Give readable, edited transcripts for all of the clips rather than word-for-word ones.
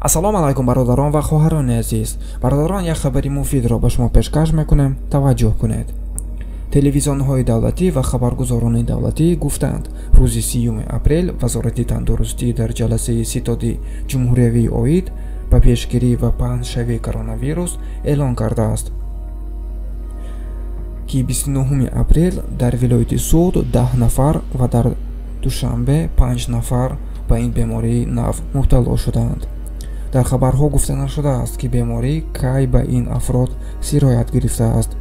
Ассалому алайкум, бародарон ва хоҳарони азиз. Бародарон, як хабари муфидро ба шумо пешкаш мекунем. Таваҷҷӯҳ кунед. Телевизионҳои давлатӣ ва хабаргузорони давлатӣ гуфтанд, рӯзи 30 апрел Вазорати тандурустӣ дар ҷаласаи ситоди ҷумҳуриявии оид ба пешгирӣ ва паҳншавии коронавирус эълон кардааст, ки 29 апрел дар вилояти Суғд 10 нафар ва дар Душанбе 5 нафар ба ин бемории нав мубтало шудаанд. Дар хабарҳо гуфта нашудааст, ки беморӣ кай ба ин афрод сироят гирифтааст.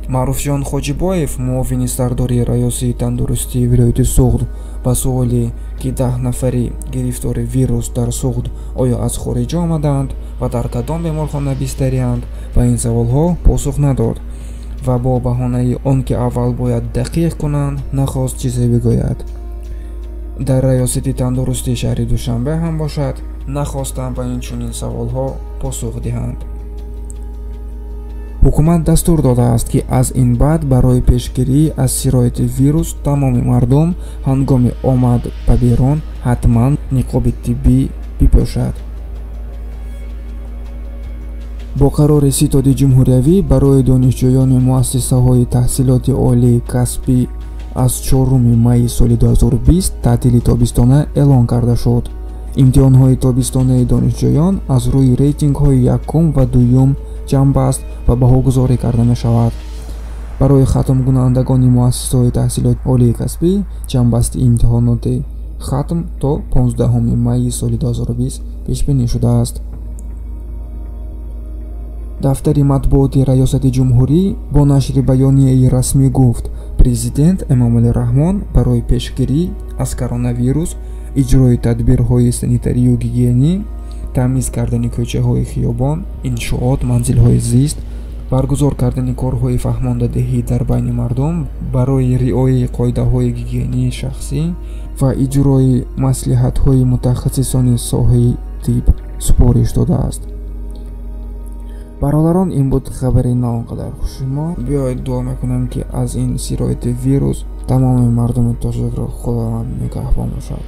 Маъруфҷон Хоҷибоев, муовини сардори раёсии тандурустии вилояти Суғд, ба суоле, ки 10 нафари гирифтори вирус дар Суғд оё аз хориҷ омадаанд ва дар кадом беморхона бистариянд, ба ин саволҳо посух надод ва бо баҳонаи он ки аввал бояд дақиқ кунанд, нахост чизе бигӯяд. Дар раёсати тандурустии шаҳри Душанбе ҳам бошад, нахостанд ба ин чунин саволҳо посух диҳанд. Ҳукумат дастур додааст, ки аз ин баъд барои пешгирӣ аз сирояти вирус тамоми мардум ҳангоми омад ба берун ҳатман ниқоби тиббӣ бипӯшад. Бо қарори ситоди ҷумҳуриявӣ барои донишҷӯёни муассисаҳои таҳсилоти олии касбӣ аз 4 майи соли 2020 таътили тобистона эълон карда шуд. Имтиҳонҳои тобистонаи донишҷӯён аз рӯи рейтингҳои якум ва дуюм ҷамъбаст ва баҳогузорӣ карда мешавад. Барои хатмкунандагони муассисаҳои таҳсилоти олии касбӣ ҷамъбасти имтиҳоноти хатм то 15 майи соли 2020 пешбинӣ шудааст. Дафтари матбуоти Раёсати ҷумҳурӣ бо нашри баёнияи расмӣ гуфт, президент Эмомалӣ Раҳмон барои пешгирӣ аз коронавирус, иҷрои тадбирҳои санитарию гигиенӣ, тамиз кардани кӯчаҳои хиёбон, иншоот, манзилҳои зист, баргузор кардани корҳои фаҳмондадиҳӣ дар байни мардум барои риояи қоидаҳои гигиении шахсӣ ва иҷрои маслиҳатҳои мутахассисони соҳаи тиб супориш додааст. Бародарон, ин буд хабари на он қадар хуши мо. Биёед дуо мекунем, ки аз ин сирояти вирус тамоми мардуми тоҷикро Худованд нигаҳбон бошад.